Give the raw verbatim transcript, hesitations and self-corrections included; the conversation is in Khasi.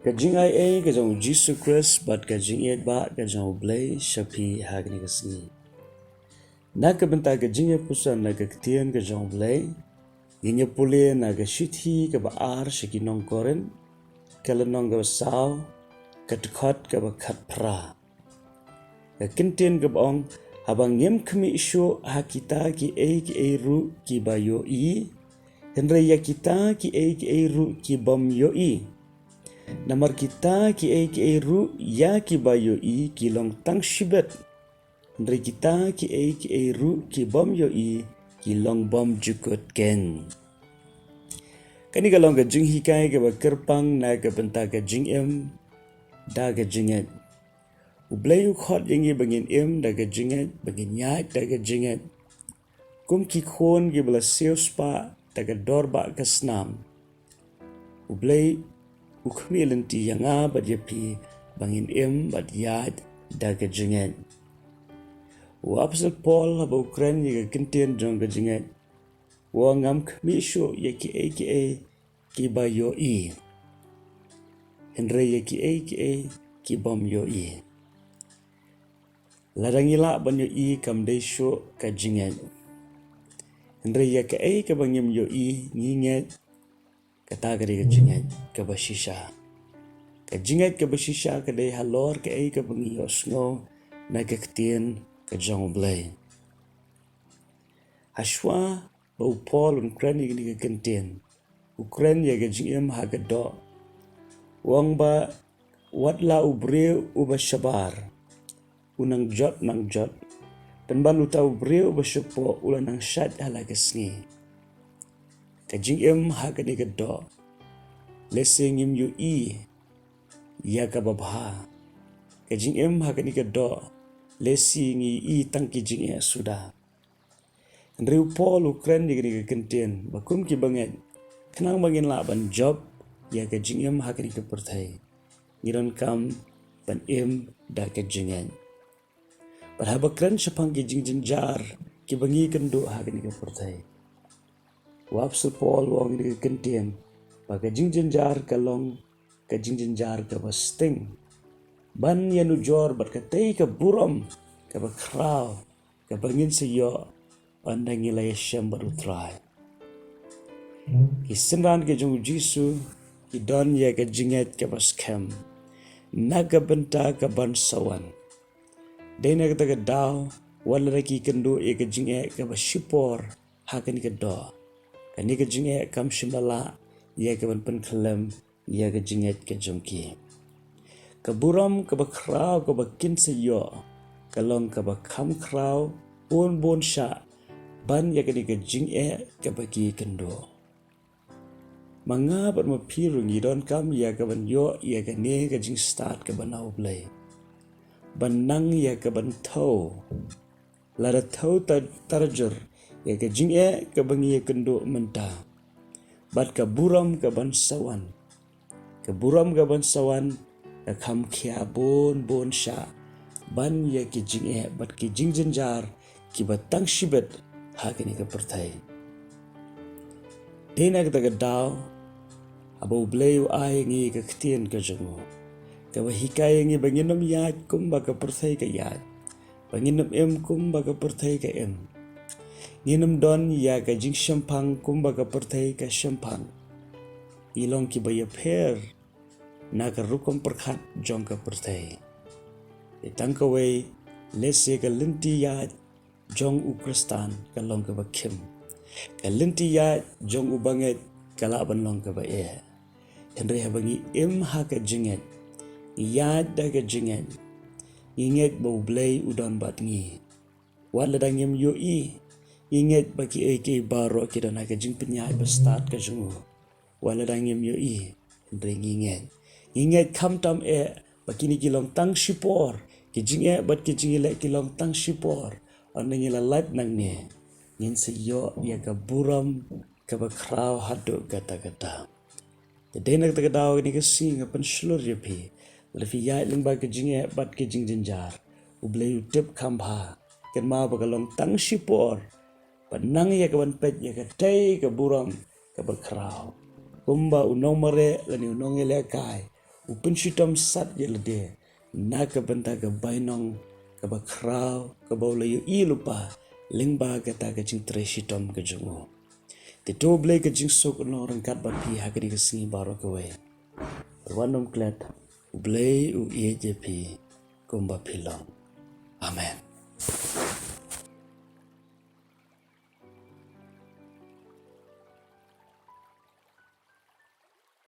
Ka jingaiei ka jong u Jisu Khrist bad ka jingïaid ba ka jong u Blei sha phi ha kane ka sngi. Na ka bynta ka jingïapuson na ka ktien ka jong u Blei, ngin ïa pule na ka shithi kaba ar sha ki nong Korinth, ka lynnong kaba saw, ka dkhot kaba khatphra. Ka kyntien kaba ong, haba ngim khmih shuh ha kita kiei kiei ruh kiba ïohi, hynrei ïa kita kiei kiei ruh ki bym ïohi. Namar kita kiei kiei ruh ïa kiba ïohi ki long tang shibit, hynrei kita kiei kiei ruh ki bym ïohi ki long bym jukut keng. Kane ka long ka jinghikai kaba kyrpang na ka bynta ka jingim da ka jingngeit. U Blei u khot ïa ngi ba ngin im da ka jingngeit, ba ngin ïaid da ka jingngeit. Kum ki khun kiba la siewspah da ka dor ba ka snam, u Blei u khmih lynti ïa nga bad ïa phi ba ngin im bad ïaid da ka jingngeit. U Apostol Paul haba u kren ïa ka kyntien jong ka jingngeit, u ong, ngam khmih shuh ïa kiei kiei kiba ïohi, hynrei ïa kiei kiei ki bym ïohi. Lada ngi lah ban ïohi kam dei shuh ka jingngeit, hynrei ïa kaei kaba ngim ïohi ngi ngeit, kata ka dei ka jingngeit kaba shisha. Ka jingngeit kaba shisha ka dei halor kaei kaba ngi ïohsngew na ka ktien ka jong u Blei. Hashwa ba u Paul un kren ïa kane ka kyntien, u kren ïa ka jingim ha ka doh. U ong ba wat la u briew uba shabar u nang jot nang jot, pynban uta u briew uba shapoh u la nang shait ha la ka sngi. Ka jingim ha kane ka doh, lehse ngim ïohi ïa kaba bha. Ka jingim ha kane ka doh, lehse ngi ïohi tang ki jingeh suda. Hynrei u Paul u kren ïa kane ka kyntien ba kum ki bangeit, khnang ba ngin lah ban jop ïa ka jingim ha kane ka pyrthei, ngi donkam ban im da ka jingngeit. Bad haba kren shaphang ki jingjynjar kiba ngi kynduh ha kane ka pyrthei, u Apostol Paul u ong ïa kane ka kyntien ba ka jingjynjar ka long ka jingjynjar kaba sting ban ïanujor bad katei ka burom kaba khraw kaba ngin sa ïoh ynda ngi la ïashem bad u Trai. Ki synran ki jong u Jisu ki don ïa ka jingngeit kaba skhem na ka bynta ka ban sa wan. Dei na kata ka daw, wat lada ki kynduh ïa ka jingeh kaba shipor ha kane ka doh, kane ka jingeh kam shym la lah ïa ka ban pynkhyllem ïa ka jingngeit ka jong ki. Ka burom kaba khraw kaba kin sa ïoh ka long kaba kham khraw bun bun shah ban ïa kane ka jingeh kaba ki kynduh. Ma nga bad ma phi ruh ngi donkam ïa ka ban ïoh ïa kane ka jingstad kaba na u Blei, ban nang ïa ka ban thew, lada thew ta-, tarjur ïa ka jingeh kaba ngi ïa kynduh mynta bad ka burom ka ban sa wan. Ka burom ka ban sa wan ka kham khia bun bun shah ban ïa ki jingeh bad ki jingjynjar kiba tang shibit ha kane ka pyrthei. Dei na kata ka daw, haba u Blei u ai ïa ngi ka ktien ka jong u, kaba hikai ïa ngi ba ngin ym ïaid kumba ka pyrthei ka ïaid, ba ngin ym im kumba ka pyrthei ka im. Ngin ym don ïa ka jingshemphang kumba ka pyrthei ka shemphang. Ngi long kiba ïapher na ka rukom pyrkhat jong ka pyrthei. Dei tang kawei, lehse ka lynti ïaid jong u Khristan ka long kaba khim. Ka lynti ïaid jong u bangeit ka lah ban long kaba eh. Hynrei haba ngi im ha ka jingngeit, ngi ïaid da ka jingngeit, ngi ngeit ba u Blei u don bad ngi. Wat lada ngim ïohi, ngi ngeit ba kiei kiei baroh ki don ha ka jingpynïaid ba stad ka jong u. Wat lada ngim ïohi, hynrei ngi ngeit. Ngi ngeit khamtam eh ba kine ki long tang shipor, ki jingeh bad ki jingïaleh ki long tang shipor. Ynda ngi la lait nangne, ngin sa ïoh ïa ka burom kaba khraw haduh katta katta. Te dei na kata ka daw kane ka sngi nga pynshlur ïa phi, lada phi ïaid lyngba ka jingeh bad ka jingjynjar, u Blei u tip kham bha. Kynmaw ba ka long tang shipor ban nang ïa ka ban peit ïa katei ka burom kaba khraw. Kumba u nongmareh lane u nongïalehkai u pynshitom sat ïa lade na ka bynta ka bainong kaba khraw kaba u la ïohi lypa lyngba kata ka jingtrei shitom ka jong u. Te to U Blei ka jingsuk un long ryngkat bad phi ha kane ka sngi baroh kawei. Wat nym klet, U Blei u ïeit ïa phi kumba phi long. Amen.